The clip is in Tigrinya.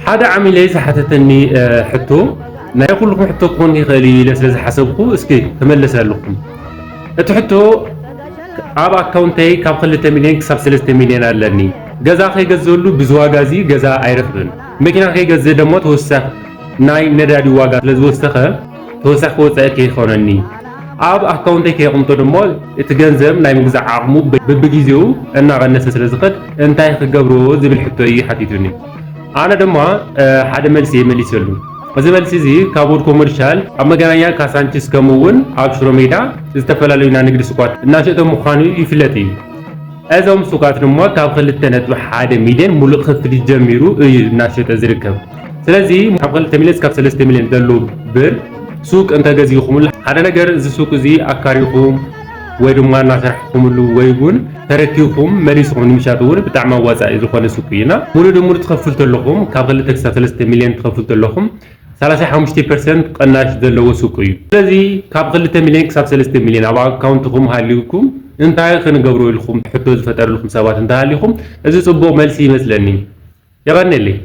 ሓደ ዓሚለይ ዝሓተተኒ ሕቶ ናይ ኩልኩም ሕቶ ክኾን ይኽእል እዩ ኢለ ስለ ዝሓሰብኩ እስኪ ክመልሰልኩም። እቲ ሕቶ ኣብ ኣካውንተይ ካብ ክልተ ሚልዮን ክሳብ ሰለስተ ሚልዮን ኣለኒ። ገዛ ከይገዝእሉ ብዚ ዋጋ እዚ ገዛ ኣይረኽብን። መኪና ከይገዝእ ደሞ ተወሳኺ ናይ ነዳዲ ዋጋ ስለ ዝወሰኸ ተወሳኺ ወፃኢ ከይኾነኒ ኣብ ኣካውንተይ ከየቕምጦ ደሞ እቲ ገንዘብ ናይ ምግዛእ ዓቕሙ በብግዜኡ እናቐነሰ ስለ ዝኸድ እንታይ ክገብሮ ዝብል ሕቶ እዩ ሓቲቱኒ። ኣነ ድማ ሓደ መልሲ እየ መሊሰሉ። እዚ መልሲ እዚ ካብ ወድ ኮመርሻል ኣብ መገናኛ ካሳንቺስ ከምኡ እውን ኣብ ሽሮ ሜዳ ዝተፈላለዩ ናይ ንግዲ ሱቋት እናሸጠ ምዃኑ ይፍለጥ እዩ። እዞም ሱቃት ድማ ካብ ክልተ ነጥቢ ሓደ ሚልዮን ሙሉእ ክፍሊት ጀሚሩ እዩ እናሸጠ ዝርከብ። ስለዚ ካብ ክልተ ሚልዮን እስካብ ሰለስተ ሚልዮን ዘሎ ብር ሱቅ እንተገዚእኹምሉ ሓደ ነገር እዚ ሱቅ እዚ ኣካሪኹም ወይ ድማ እናሰራሕኩምሉ ወይ እውን ተረኪብኩም መሊስኹም ንምሻጥ እውን ብጣዕሚ ኣዋፃኢ ዝኾነ ሱቅ እዩ እና ሙሉእ ንሙሉእ ትኸፍል ተለኹም ካብ ክልተ ክሳብ ሰለስተ ሚልዮን ትኸፍል ተለኹም ሰላሳ ሓሙሽተ ፐርሰንት ቅናሽ ዘለዎ ሱቅ እዩ። ስለዚ ካብ ክልተ ሚልዮን ክሳብ ሰለስተ ሚልዮን ኣብ ኣካውንትኹም ሃልዩኩም እንታይ ክንገብሮ ኢልኩም ሕቶ ዝፈጠረልኩም ሰባት እንተሃሊኹም እዚ ፅቡቅ መልሲ ይመስለኒ። የቐንየለይ።